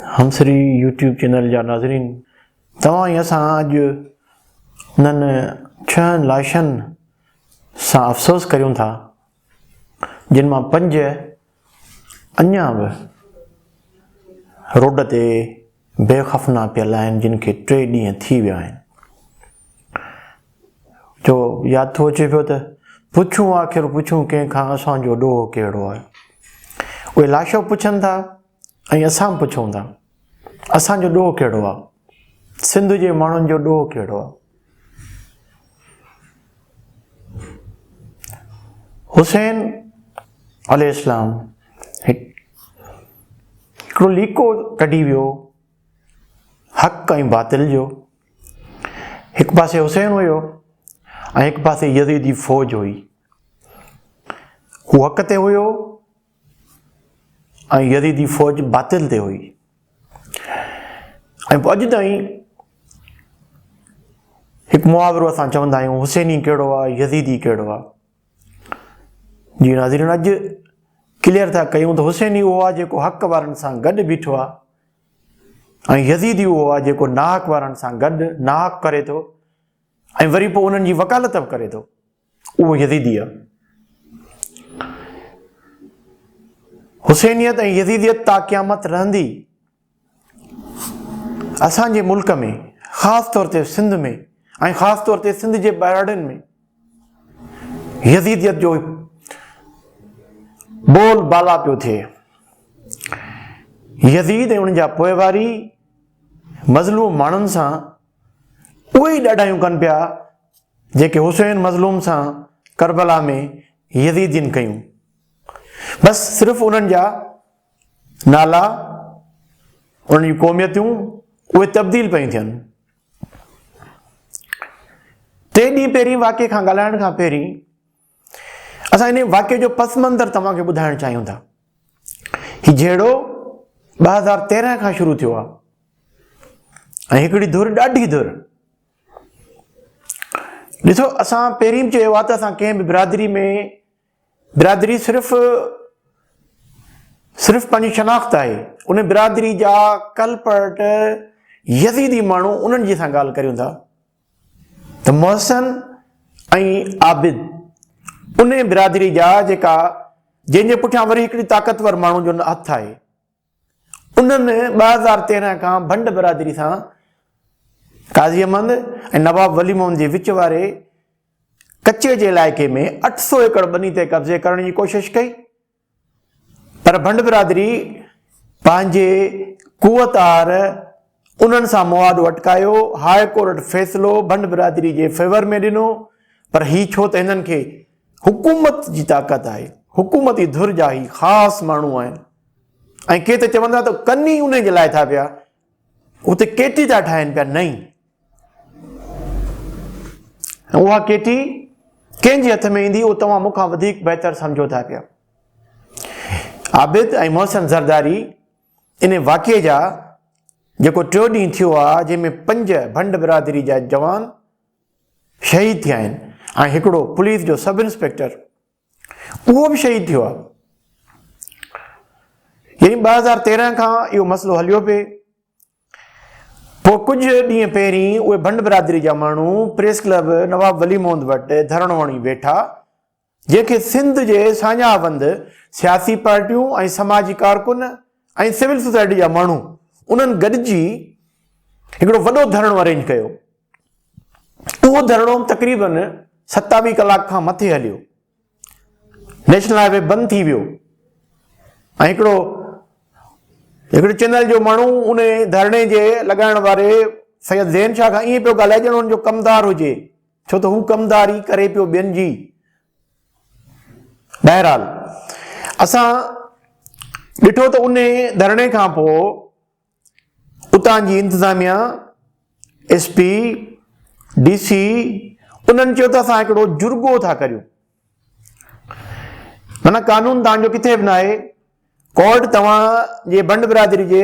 همسري YouTube channel جا ناظرين توهان ۽ اسان اڄ انهن ڇهن لاشن سان افسوس ڪريون ٿا جن مان پنج اڃا به روڊ تي بي خفنا پيل آهن جن کي ٽي ڏينهن ٿي ويا آهن. جو ياد ٿو اچي پيو ته پڇون آخر پڇون ڪنهن کان اسان جو ڏوهه ڪهڙو آهي. اهي لاشو پڇن ٿا ۽ اسان به پڇون ٿا اسان جو ڏوهه ڪهڙو آهي، سنڌ جي ماڻهن جو ڏوهه ڪهڙو آهي. حسين عليه السلام هڪڙو ليڪو ڪڍي ويو حق ۽ باطل جو. هڪ پاسي حسين هيو ۽ هڪ پاسي يزيدي فوج هئي. هو حق تي هيو ۽ يزيدي فوج باطل تي هئي. ۽ پوء اڄ تائين هڪ محاورو اسان چوندا آهيون حسيني ڪهڙو آهي يزيدي ڪهڙو آهي. جي ناظرين اڄ ڪليئر ٿا ڪيون ته حسيني اهو آهي جيڪو حق وارن سان گڏ بيٺو آهي ۽ يزيدي اهو آهي جيڪو ناحق وارن سان گڏ ناحق ڪري ٿو ۽ وري پوء انهن جي وڪالت به ڪري ٿو اهو يزيدي آهي. حسينيت ۽ يزيديت تا قيامت رهندي. اسان جي ملڪ ۾ خاص طور تي سنڌ ۾ ۽ خاص طور تي سنڌ جي ٻهراڙين ۾ يزيديت جو بول بالا پيو ٿئي. يزيد ۽ ان جا پوئواري مظلوم ماڻهن سان اهي ئي ڏاڍايون ڪن پيا جيڪي حسين مظلوم سان ڪربلا ۾ يزيدين ڪيون. بس صرف انهن جا نالا، انهن جون قوميتون اهي تبديل پيون ٿين. ٽي ڏينهن پهرين واقعي کان ڳالهائڻ کان پهرين اسان ان واقعي جو پس منظر توهان کي ٻڌائڻ چاهيون ٿا. هي جهيڙو 2013 کان شروع ٿيو آهي ۽ هڪڙي ڌر ڏاڍي ڌر ڏسو اسان پهرين به چيو آهي ته اسان ڪنهن به برادري ۾ برادري صرف صرف پنهنجي شناخت آهي ان برادري جا ڪلپرٽ يزيدي ماڻهو انهن جي اسان ڳالهه ڪريون ٿا ته محسن ۽ عابد ان برادري جا جيڪا جنهن جي پٺيان وري هڪڙي طاقتور ماڻهو جو هٿ آهي انهن 2013 کان ڀنڊ برادري سان قاضي احمد ۽ نواب ولي محمد جي وچ واري ڪچي جي علائقي ۾ 800 ايڪڙ ٻني تي قبضي ڪرڻ جي ڪوشش ڪئي پر ڀنڊ برادري پنهنجي قوت آر انهن سان مواڏو اٽڪايو، هاء ڪورٽ فيصلو ڀنڊ برادري جي فيور ۾ ڏنو پر هي ڇو ته هنن کي حڪومت جي طاقت آهي، حڪومتي ڌر جا هي خاص ماڻهو آهن ۽ ڪي ته چوندا ته ڪن ئي انهي جي لاء ٿا پيا اتي ڪيٽي ٿا ٺاهين پيا نئين اها ڪيٽي ڪنهن جي هٿ ۾ ايندي اهو توهان مون کان وڌيڪ بهتر سمجهو ٿا پيا. عابد ۽ محسن زرداري ان واقعي جا جيڪو ٽيو ڏينهن ٿيو آهي جنهن ۾ پنج ڀنڊ برادري جا جوان شهيد ٿيا آهن ۽ هڪڙو پوليس جو سب انسپيڪٽر اهو به شهيد ٿيو آهي يعني 2013 کان اهو مسئلو هليو پئي پوء ڪجهه ڏينهن پهرين اهي ڀنڊ برادري جا ماڻهو پريس ڪلب نواب ولي محمد وٽ ڌرڻو هڻي ويٺا جنهن کي سنڌ جي ساڃاهه وند سياسي پارٽيون ۽ سماجي ڪارڪن ۽ سول سوسائٽي جا ماڻهو انهن گڏجي هڪڙو وڏو ڌرڻو ارينج ڪيو. اهو ڌرڻو تقريبن 27 ڪلاڪ کان مٿي هليو. نيشنل هاء وي بند ٿي ويو ۽ هڪڙو هڪڙي چينل جو ماڻهو ان ڌرڻي جي لڳائڻ واري سيد زين شاهه کان ائين پيو ڳالهائي ڄڻ ان جو ڪمدار هجي. ڇو ته هو ڪمداري ڪري پيو ٻين جي. بهرحال اسان ڏٺو ته انهي ڌرڻي کان پوء اتان جي انتظاميا ايس پي ڊي سي انهن چيو ته اسان هڪڙو جرڳو ٿا ڪريون معنيٰ قانون تان جو ڪٿي به ناهي ڪورٽ توهان جي بنڊ برادري جي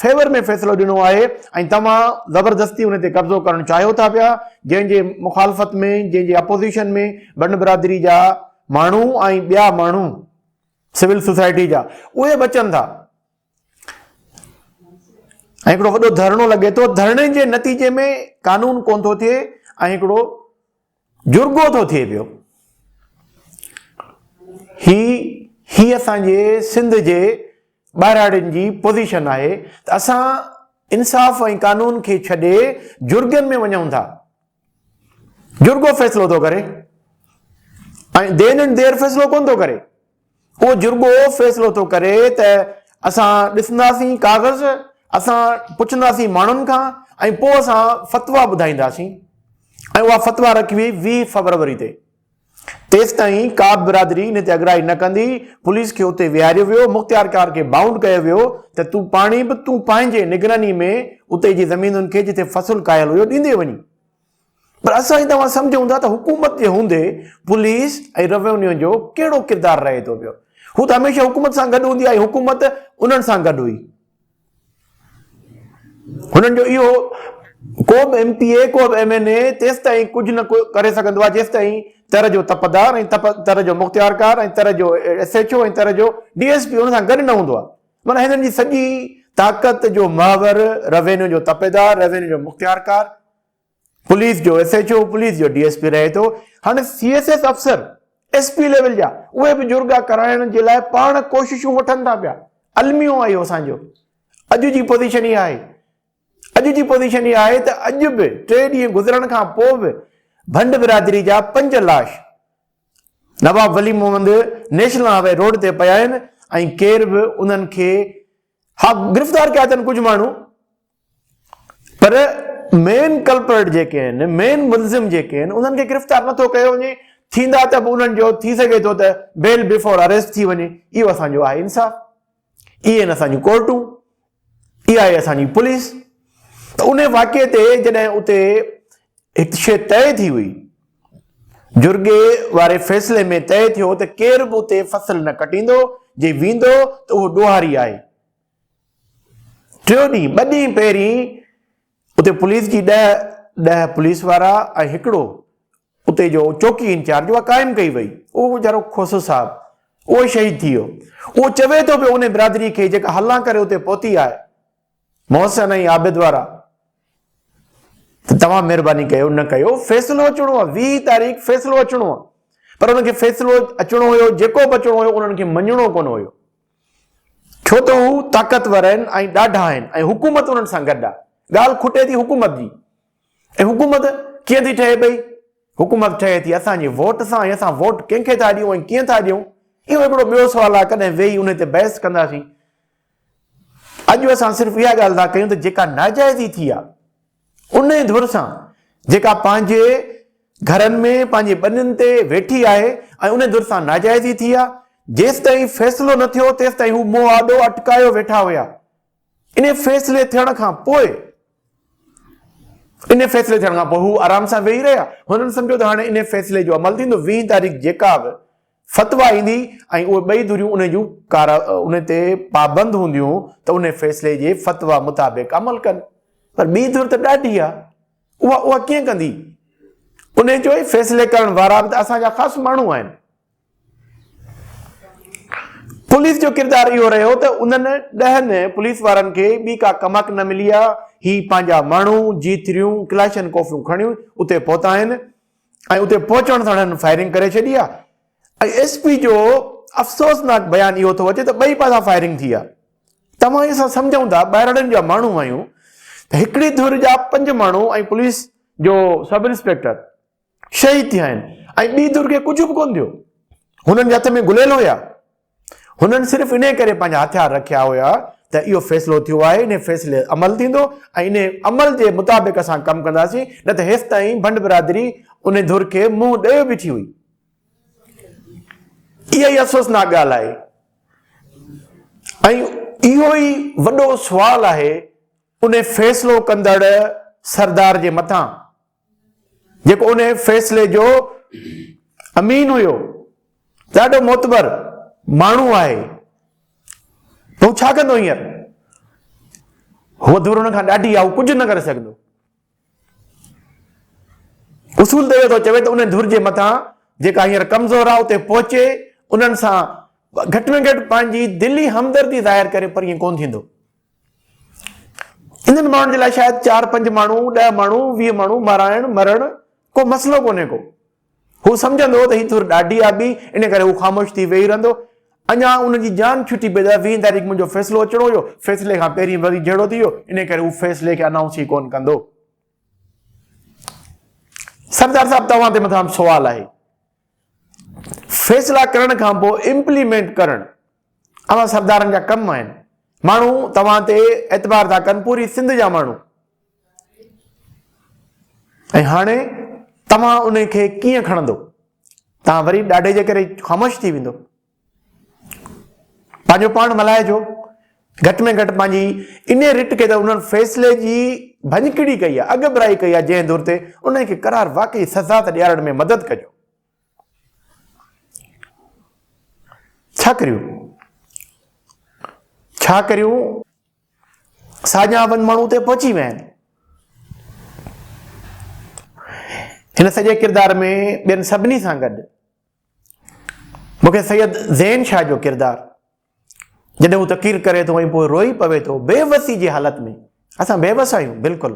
فيور ۾ فيصلو ڏنو آهي ۽ توهان زبردستي ان تي قبضو ڪرڻ چاهيو ٿا پيا جنهن جي مخالفت ۾ جنهن جي اپوزيشن ۾ بنڊ برادري جا ماڻهو ۽ ٻيا ماڻهو سول سوسائٽي جا اهي به اچن ٿا. ۽ هڪڙو وڏو ڌرڻو لڳي ٿو، ڌرڻي جي نتيجي ۾ قانون ڪونه ٿو ٿئي ۽ هڪڙو جرڳو ٿو ٿئي پيو. هي هي اسان جي سنڌ جي ٻهراڙين جي پوزيشن آهي ته اسان انصاف ۽ قانون کي ڇڏي جرڳن ۾ وڃون ٿا. جرڳو فيصلو ٿو ڪري ۽ دين اينڊ دير فيصلو ڪونه ٿو ڪري. اهو جرڳو فيصلو ٿو ڪري ته اسان ڏسنداسين ڪاغذ، اسان پڇنداسين ماڻهن کان ۽ پوء اسان فتويٰ ٻڌائينداسين ۽ اها فتويٰ رکي وئي 20 فبروري تي. تيستائين ڪا به برادري ان تي اڳرائي نه ڪندي. پوليس کي اتي ويهاريو ويو، مختيارڪار کي بائونڊ ڪيو ويو ته تون پاڻي به تون پنهنجي نگراني ۾ اتي جي زمينن کي جتي فصل ڪاهيل هيو ڏيندي وڃين. پر اسان ۽ توهان سمجهون ٿا ته حڪومت جي هوندي پوليس ۽ روينيو جو ڪهڙو ڪردار رهي ٿو پيو. هو ته هميشه حڪومت سان گڏ هوندي آهي، حڪومت انهن سان گڏ هئي. هنن جو اهو ڪو به ايم پي اي ڪو به ايم اين اي تيستائين ڪجهه نه ڪري سگهندو آهي جيستائين تر جو تپدار ۽ تر جو مختيارڪار ۽ تر جو ايس ايڇ او ۽ تر جو ڊي ايس پي ان سان گڏ نه هوندو آهي. معنيٰ هنن جي سڄي طاقت جو محور روينيو جو تپيدار، روينيو جو مختيارڪار، پوليس جو ايس ايڇ او، پوليس جو ڊي ايس پي رهي ٿو. هاڻي سي ايس ايس افسر ايس پي ليول جا اهي به جرڳا ڪرائڻ جي لاء پاڻ ڪوششون وٺن ٿا پيا. الميو آهي اهو اسان جو. اڄ جي پوزيشن اها آهي. اڄ جي پوزيشن اها آهي ته اڄ به ٽي ڏينهن گذرڻ کان پوء به ڀنڊ برادري جا پنج لاش Nawab Wali Muhammad national highway road تي پيا آهن ۽ ڪير به انهن کي ها گرفتار ڪيا اٿن ڪجهه ماڻهو پر مين ڪلپرٽ جيڪي آهن مين ملزم جيڪي آهن انهن کي گرفتار نٿو ڪيو وڃي ٿيندا ته به انهن جو ٿي سگهي ٿو ته بيل بفور اريسٽ ٿي وڃي اهو اسان جو آهي انصاف اهي آهن اسان جون ڪورٽون اها آهي اسان جي پوليس ته ان واقعي تي جڏهن اتي هڪ شيء طئي ٿي هئي جرڳي واري فيصلي ۾ طئي ٿيو ته ڪير به اتي فصل نه ڪٽيندو جي ويندو ته اهو ڏوهاري آهي ٽيو ڏينهن ٻه ڏينهن پهرين اتي پوليس جي ڏهه ڏهه پوليس وارا ۽ هڪڙو اتي جو چوڪي انچارج اها قائم ڪئي وئي اهو ويچارو کوسو صاحب اهو شهيد ٿي ويو اهو چوي ٿو پيو ان برادري کي جيڪا هلان ڪري اتي پهتي آهي محسن ۽ عابد وارا ته توهان مهرباني ڪيو نه ڪيو فيصلو اچڻو آهي 20 تاريخ فيصلو اچڻو آهي پر انهن کي فيصلو اچڻو هيو جيڪو به اچڻو هيو انهن کي مڃڻو ڪونه هيو ڇو ته هو طاقتور آهن ۽ ڏاڍا آهن ۽ حڪومت انهن سان گڏ آهي ڳالهه کٽي ٿي حڪومت جي ۽ حڪومت ڪيئن ٿي ٺهي پئي؟ حڪومت ٺهي ٿي اسان جي ووٽ سان ۽ اسان ووٽ ڪنهن کي ٿا ڏيون ۽ ڪيئن ٿا ڏيون؟ اهو هڪڙو ٻيو سوال آهي ڪڏهن ويهي ان تي بحث ڪنداسين. اڄ اسان صرف اها ڳالهه ٿا ڪيون ته جيڪا ناجائزي ٿي آهي انهي ڌر سان جيڪا پنهنجي گهرن ۾ پنهنجي ٻنين تي ويٺي آهي ۽ انهي ڌر سان ناجائزي ٿي آهي جيستائين فيصلو نه ٿيو تيستائين هو منهن آڏو اٽڪايو ويٺا هيا. انهي فيصلي ٿيڻ کان پوء انهي فيصلي ٿيڻ کان پوء هو آرام سان ويهي رهيا. هنن سمجهيو ته هاڻي انهي فيصلي جو عمل ٿيندو، ويهين تاريخ جيڪا به فتويٰ ايندي ۽ اهي ٻئي ڌريون انهي جون ڪار انهي تي پابند هونديون ته انهي فيصلي جي فتويٰ مطابق عمل ڪن. پر ٻي ڌر ته ڏاڍي آهي، اها اها ڪيئن ڪندي؟ انهي جو فيصلي ڪرڻ وارا به ته اسان جا خاص ماڻهو آهن. پوليس جو ڪردار اهو رهيو ته انهن ڏهن پوليس وارن کي ٻي ڪا ڪمڪ نه ملي آ، هي پنهنجا ماڻهو جي ٿريون ڪلاشن ڪوفيون کڻيون اتي پهتا آهن ۽ اتي پهچڻ سان هنن فائرنگ ڪري ڇڏي آ ۽ ايس پي جو افسوسناڪ بيان اهو ٿو اچي ته ٻئي پاسا فائرنگ ٿي آ. توهان اسان سمجهون ٿا ٻاهرڙن جا ماڻهو آهيون ته هڪڙي ڌر جا پنج ماڻهو ۽ پوليس جو سب انسپيڪٽر شهيد ٿيا آهن ۽ ٻي ڌر کي ڪجهه به ڪونه ٿيو. هنن جي هٿ ۾ گليل هيا. هنن صرف انهي ڪري پنهنجا هٿيار رکيا هيا ته اهو فيصلو ٿيو آهي، انهي فيصلي عمل ٿيندو ۽ انهي عمل جي مطابق اسان ڪم ڪنداسين، نه ته هيستائين ڀنڊ برادري انهي ڌر کي منهن ڏيو بيٺي هئي. اها ئي افسوسناڪ ڳالهه آهي ۽ اهو ئي وڏو سوال آهي انهي فيصلو ڪندڙ سردار جي مٿان. جيڪو ان فيصلي جو امين هيو، ڏاڍو معتبر ماڻهو آهي، ته هو ڇا ڪندو هينئر؟ هو ڌر ان کان ڏاڍي آهي، هو ڪجهه نه ڪري سگهندو. اصول ته اهو ٿو چوي ته ان ڌر جي مٿان جيڪا هينئر ڪمزور آهي اتي پهچي انهن سان گهٽ ۾ گهٽ پنهنجي دلي همدردي ظاهر ڪري، پر ائين ڪونه ٿيندو. انهن ماڻهن جي لاء شايد چار پنج ماڻهو، ڏهه ماڻهو، 20 ماڻهو مارائڻ، مرڻ ڪو مسئلو ڪونهي ڪو. هو سمجهندو هو ته هي ٿر ڏاڍي آ ٻي، ان ڪري هو خاموش ٿي ويهي رهندو. اڃا ان جي جان ڇٽي پئي ته ويهين تاريخ منهنجو فيصلو اچڻو هيو، فيصلي کان پهرين وري جهيڙو ٿي ويو، ان ڪري هو فيصلي کي انائونس ئي ڪونه ڪندو. سردار صاحب توهان تي مٿان سوال آهي. فيصلا ڪرڻ کان پوء امپليمينٽ ڪرڻ اوهان سردارن جا ڪم آهن. ماڻهو توهان تي اعتبار ٿا ڪن، پوري سنڌ جا ماڻهو. ۽ هاڻي توهان ان کي ڪيئن کڻندو؟ توهان وري ڏاڍي جي ڪري خاموش ٿي ويندو. پنهنجو پاڻ ملهائجو، گهٽ ۾ گهٽ پنهنجي انهي رٽ کي ته انهن فيصلي جي ڀڃڪڙي ڪئي آهي، اڳڀرائي ڪئي آهي جنهن ڌر تي، انهن کي قرار واقعي سزا ته ڏيارڻ ۾ مدد ڪجو. ڇا ڪريون؟ ڇا ڪريون؟ ساڃاهه وند ماڻهو اتي پهچي ويا آهن. هن سڄي ڪردار ۾ ٻين سڀني سان گڏ مون کي سيد زين شاهه جو ڪردار جڏهن هو تقرير ڪري ٿو ۽ پوء روئي پوي ٿو بي وسي جي حالت ۾، اسان بي وس آهيون، بلڪل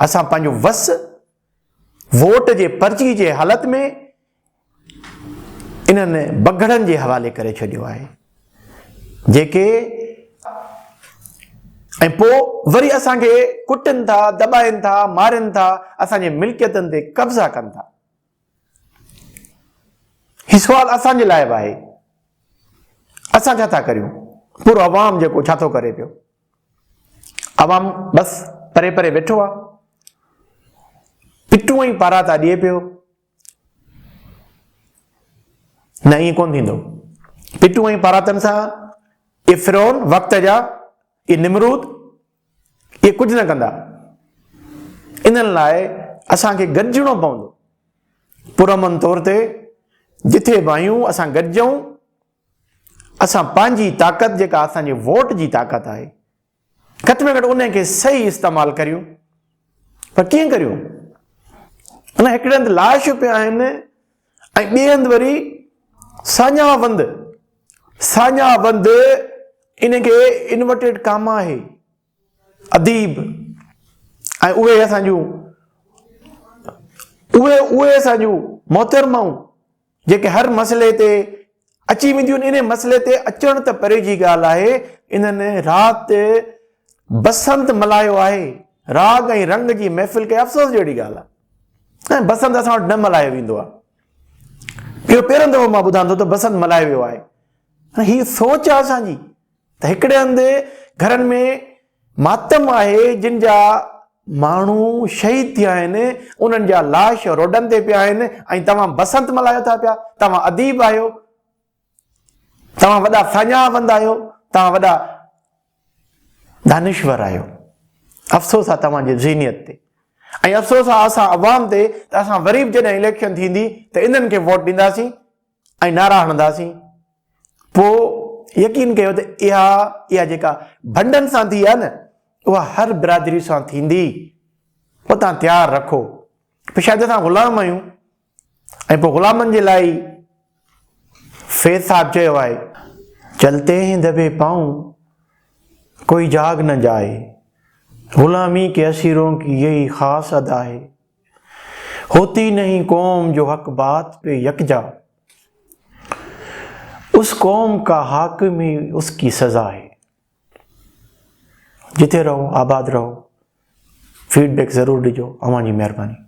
اسان پنهنجو وس ووٽ جي پرچي جي حالت ۾ انهن بگهڙن جي حوالي ڪري ڇڏيو آهي جيڪي ۽ پوء وري اسان کي ڪٽن ٿا، دٻائن ٿا، مارين ٿا، اسان جي ملڪيتن تي قبضا ڪن ٿا. هي سوال اسان جي لاء به آهي، اسان ڇا ٿا ڪريون؟ پورو عوام جيڪو ڇا ٿو ڪري پيو؟ عوام بس پري پري ويٺو آ، پٽون ۽ پاراتا ڏئي پيو. نه ائين ڪونه ٿيندو. پٽون ۽ پاراتن سان اهي فرعون وقت جا، اهي نمرود، اهي ڪجهه نه ڪندا. انهن لاء اسان کي گڏجڻو پوندو. پرامن طور تي جٿي به آهيون اسان گڏجون. اسان پنهنجي طاقت جيڪا اسان جي ووٽ جي طاقت آهي گهٽ ۾ گهٽ ان کي صحيح استعمال ڪريون. پر ڪيئن ڪريون؟ ان هڪڙي هنڌ لاش پيا آهن ۽ ٻئي هنڌ وري ساڃاهه وند، ساڃاهه وند ان کي انورٽيڊ ڪاما آهي، اديب ۽ اهي اسان جون اهي اهي اسان جون محترمائون جيڪي هر مسئلي تي اچي وينديون آهن، انهي مسئلي تي اچڻ ته پري جي ڳالهه آهي، انهن رات بسنت ملهايو آهي، راڳ ۽ رنگ جي محفل ڪئي، افسوس جهڙي ڳالهه آهي ۽ بسنت اسان وٽ نه ملهايو ويندو آهي. اهو پهريون دفعو مان ٻڌان ٿو ته بسنت ملهايو ويو آهي. هي سوچ آهي اسان جي ته هڪڙي هنڌ گهرن ۾ ماتم آهي جن جا ماڻهو شهيد ٿيا آهن انهن جا لاش روڊن تي پيا آهن ۽ توهان بسنت ملهايو ٿا پيا، توهان اديب آهيو، توهان وڏا ساڃاهه وند آهيو، توهان وڏا دانشور آهيو. افسوس آهي توهان جي ذهنيت تي ۽ افسوس آهي اسان عوام تي ته اسان وري به جڏهن اليڪشن ٿيندي ته انهن کي ووٽ ڏينداسين ۽ نعرا هڻنداسين. پوء يقين ڪيو ته اها اها جيڪا ڀنڊن سان ٿي آهي نه اها هر برادري سان ٿيندي. پوء توهان تيار رکو. پوء شايد اسان غلام آهيون ۽ پوء غلامن جي لاء ئي فيض صاحب چيو آهي. چلتي هين دبي پائون ڪوئي جاگ نه جائي غلامي ڪي اسيرون ڪي يهي خاص ادا هي هوتي نهين قوم جو حق بات پي يڪجا اس قوم ڪا حاڪم هي اس ڪي سزا هي. جتي رهو آباد رهو فيڊ بيڪ ضرور ڏجو اوهان جي مهرباني.